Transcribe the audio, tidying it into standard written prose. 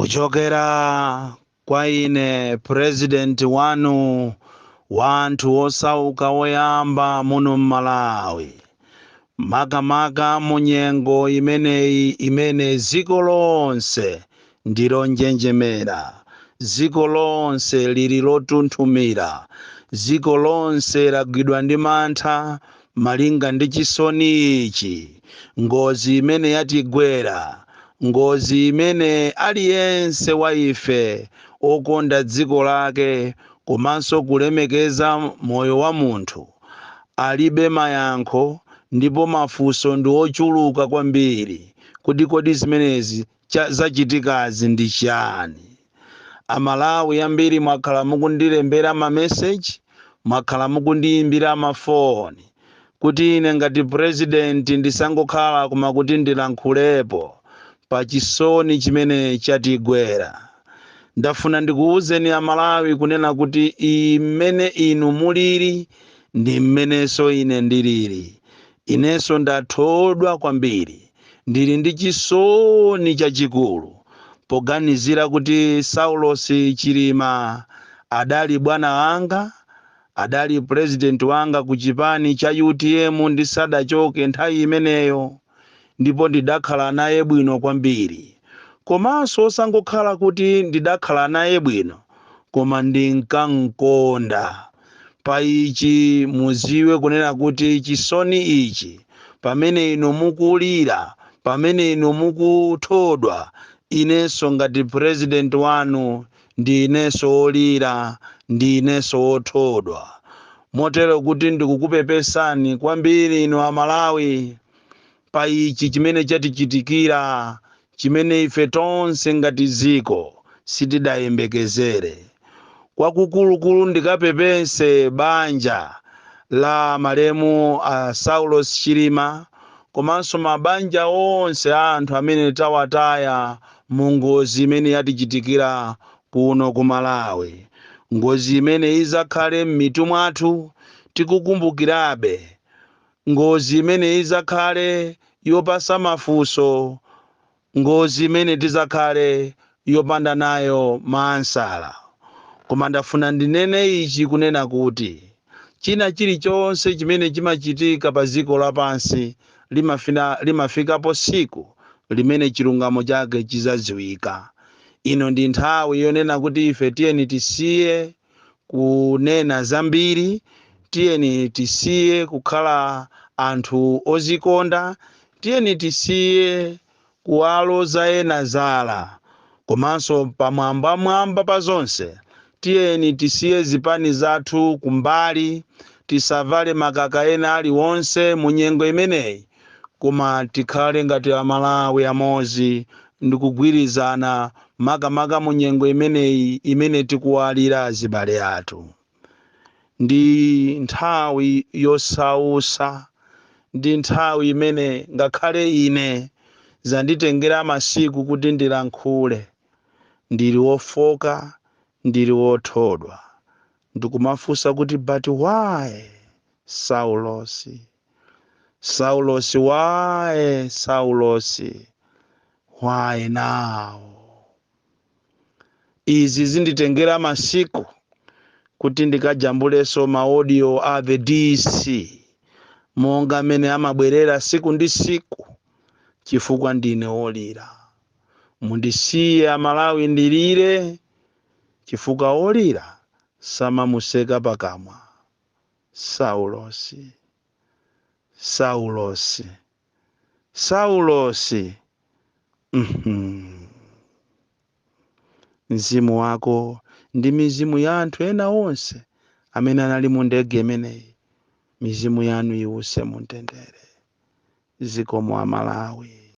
Kuchokera kwa ine purezidenti wanu wa anthu osauka woyamba muno m'Malawi, makamaka mu nyengo imeneyi imene dziko lonse ndilonjenjemera, dziko lonse lili lotunthumira, dziko lonse lagwidwa ndi mantha malinga ndi chisoni ichi, ngozi imene yatigwera, ngozi imene aliyense wa ife okonda dziko lake komanso kulemekeza moyo wa munthu alibe mayankho, ndipo mafunso ndi ochuluka kwambiri kuti kodi zimenezi zachitikazi ndi chani? Amalawi ambiri mwakhala mukundilembera mameseji, mwakhala mukundiyimbira mafoni kuti ine ngati purezidenti ndisangokhala koma kuti ndilankhulepo pa chisoni chimene chatigwera. Ndafuna ndikuwuzeni Amalawi kunena kuti imene inu mulili ndi mmenenso ine ndilili. Inenso ndathodwa kwambiri, ndili ndi chisoni chachikulu poganizira kuti Saulos Chilima adali bwana wanga, adali purezidenti wanga ku chipani cha UTM ndisadachoke nthawi imeneyo, ndipo ndidakhala naye bwino kwambiri. Komanso osangokhala kuti ndidakhala naye bwino, koma ndinkamkonda. Pa ichi muziwe kunena kuti chisoni ichi, pamene inu mukulira, pamene inu mukuthodwa, inenso ngati purezidenti wanu ndi inenso wolira, ndi inenso wothodwa. Motero kuti ndikukupepesani kwambiri inu Amalawi pa ichi chimene chatichitikira, chimene ife tonse ngati dziko sitidayembekezere. Kwakukulukulu ndikapepese banja la malemu a Saulos Chilima komanso mabanja onse a anthu amene tawataya mu ngozi imene yatichitikira kuno ku Malawi, ngozi imene izakhale m'mitu mwathu tikukumbukirabe, ngozi imene izakhale yopasa mafunso, ngozi imene tizakhale yopanda nayo maansala. Koma ndafuna ndinene ichi kunena kuti china chilichonse chimene chimachitika pa dziko lapansi limafikapo siku limene chilungamo chake chizadziwika. Ino ndi nthawi yonena kuti ife tiyeni tisiye kunena zambiri, tiyeni tisiye kukhala anthu ozikonda, tiyeni tisiye kuwaloza ena zala, komanso pamwambamwamba pa zonse tiyeni tisiye zipani zathu kumbali, tisavale makaka ena aliwonse mu nyengo imeneyi, koma tikhale ngati Amalawi amodzi ndikugwirizana, makamaka mu nyengo imeneyi imene tikuwalira azibale athu. Ndi nthawi yosausa, ndi nthawi imene ngakhale ine zanditengera masiku kuti ndilankhule. Ndili wofoka, ndili wothodwa, ndikumafunsa kuti but why Saulosi? Saulosi, why Saulosi? Why now? Izi zinditengera masiku kuti ndikajambulenso ma audio a the DC monga amene amabwerera siku ndi siku, chifukwa ndine wolira. Mundisiye Amalawi ndilire, chifukwa wolira samamuseka pakamwa. Saulosi, Saulosi, Saulosi. Mzimu wako ndi mizimu ya anthu ena onse amene anali mu ndege imeneyi, mizimu yanu iwuse mumtendere. Zikomo Amalawi.